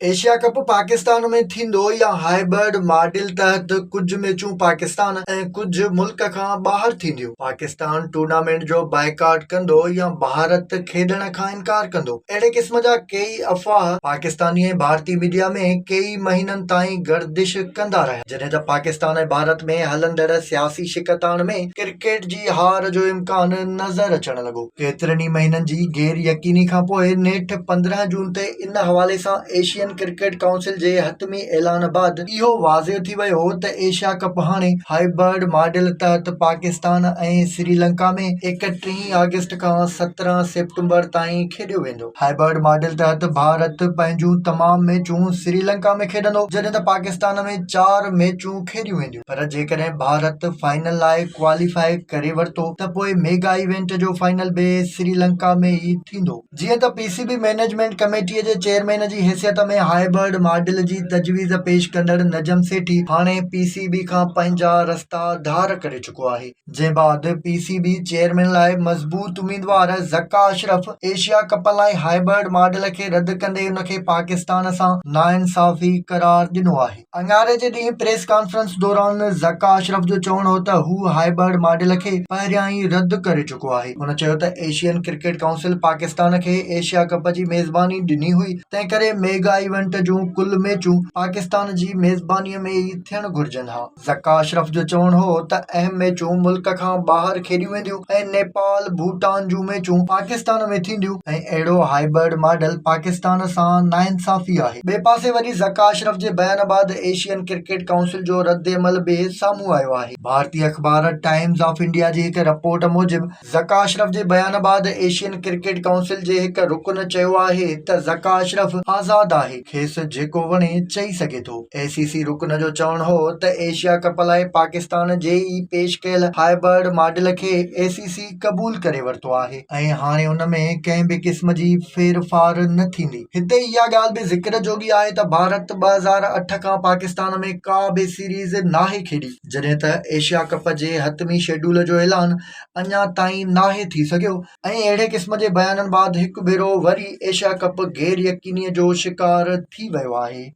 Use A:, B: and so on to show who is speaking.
A: Asia ڪپ پاڪستان ۾ ٿيندو يا hybrid model تحت ڪجهه ميچون پاڪستان ۽ ڪجهه ملڪ کان ٻاهر ٿينديون، پاڪستان ٽورنامينٽ جو بائيڪاٽ ڪندو يا ڀارت کيڏڻ کان انڪار ڪندو، اهڙي قسم جا ڪيئي افواهه پاڪستاني ۽ ڀارتي ميڊيا ۾ ڪيئي مهينن تائين گردش ڪندا رهيا. جڏهن ته پاڪستان ۽ ڀارت ۾ هلندڙ سياسي ڇڪتاڻ ۾ ڪرڪيٽ جي هار جو امڪان نظر اچڻ لڳو. ڪيترن ئي مهينن جي غير يقيني کانپوء نيٺ 15 جون تي ان حوالي سان ايشين ڪرڪيٽ ڪائونسل جي حتمي اعلان بعد اهو واضح ٿي ويو ته ايشيا ڪپ هاڻي هائبرڊ ماڊل تحت پاڪستان ۽ سريلنڪا ۾ ايڪٽيهين آگسٽ کان 17 سيپٽمبر تائين کيڏيو ويندو. هائبرڊ ماڊل تحت ڀارت پنهنجون تمام ميچون سريلنڪا ۾ کيڏندو جڏهن ته پاڪستان ۾ چار ميچون کيڏيون وينديون پر جيڪڏهن ڀارت فائنل لاء ڪواليفائي ڪري ورتو ته پوء ميگا ايونٽ جو فائنل به سريلنڪا ۾ ئي ٿيندو. جيئن ته پي سي بي مئنيجمينٽ ڪميٽيء جي چيئرمين جي حيثيت ۾ هائبرڊ ماڊل جي تجويز پيش ڪندڙ نجم سيٺي هاڻي پي سي بي کان پنهنجا رستا ڌار ڪري چڪو آهي، جنهن بعد پي سي بي چيئرمين لاء مضبوط اميدوار ذڪا اشرف ايشيا ڪپ لاء هائبرڊ ماڊل کي رد ڪندي ان کي پاڪستان سان ناانصافي قرار ڏنو آهي. اڱاري جي ڏينهن پريس ڪانفرنس دوران ذڪا اشرف جو چوڻ هو ته هو هائبرڊ ماڊل کي پهريان ئي رد ڪري چڪو آهي. هن چيو ته ايشين ڪرڪيٽ ڪائونسل پاڪستان کي ايشيا ڪپ جي ميزباني ڏني هئي، تنهنڪري ميگا ايونٽ جون ڪل ميچون پاڪستان جي ميزباني ۾ ئي ٿيڻ گهرجن ها. ذڪا اشرف جو چوڻ هو ته اهم ميچون ملڪ کان ٻاهر کيڏيون وينديون ۽ نيپال، ڀوٽان جون ميچون پاڪستان ۾ ٿينديون ۽ اهڙو هائبرڊ ماڊل پاڪستان سان ناانصافي آهي. ٻئي پاسي وري ذڪا اشرف جي بيان بعد ايشين ڪرڪيٽ ڪائونسل جو ردعمل به سامهون آيو آهي. ڀارتي اخبار ٽائيمز آف انڊيا جي هڪ رپورٽ موجب ذڪا اشرف جي بيان بعد ايشين ڪرڪيٽ ڪائونسل جي هڪ رڪن چيو آهي ته ذڪا اشرف آزاد آهي، کيس جيڪو وڻي چئي سگهي ٿو. اي سي سي رڪن جو چوڻ هو ته ايشيا ڪپ لاء پاڪستان جي ئي پيش ڪيل هائبرڊ ماڊل کي اي سي سي قبول ڪري ورتو آهي ۽ هاڻي ان ۾ ڪنهن به قسم جي ڦيرڦار نه ٿيندي. هتي اها ڳالهه به ذڪر جوڳي آهي ته ڀارت 2008 کان پاڪستان ۾ ڪا به سيريز ناهي کيڏي، جڏهن ته ايشيا ڪپ جي حتمي شيڊول جو اعلان اڃا تائين ناهي ٿي سگهيو ۽ اهڙي قسم جي بيانن بعد هڪ ڀيرو وري ايشيا ڪپ غير يقيني جو شڪار ٿي ويو آهي.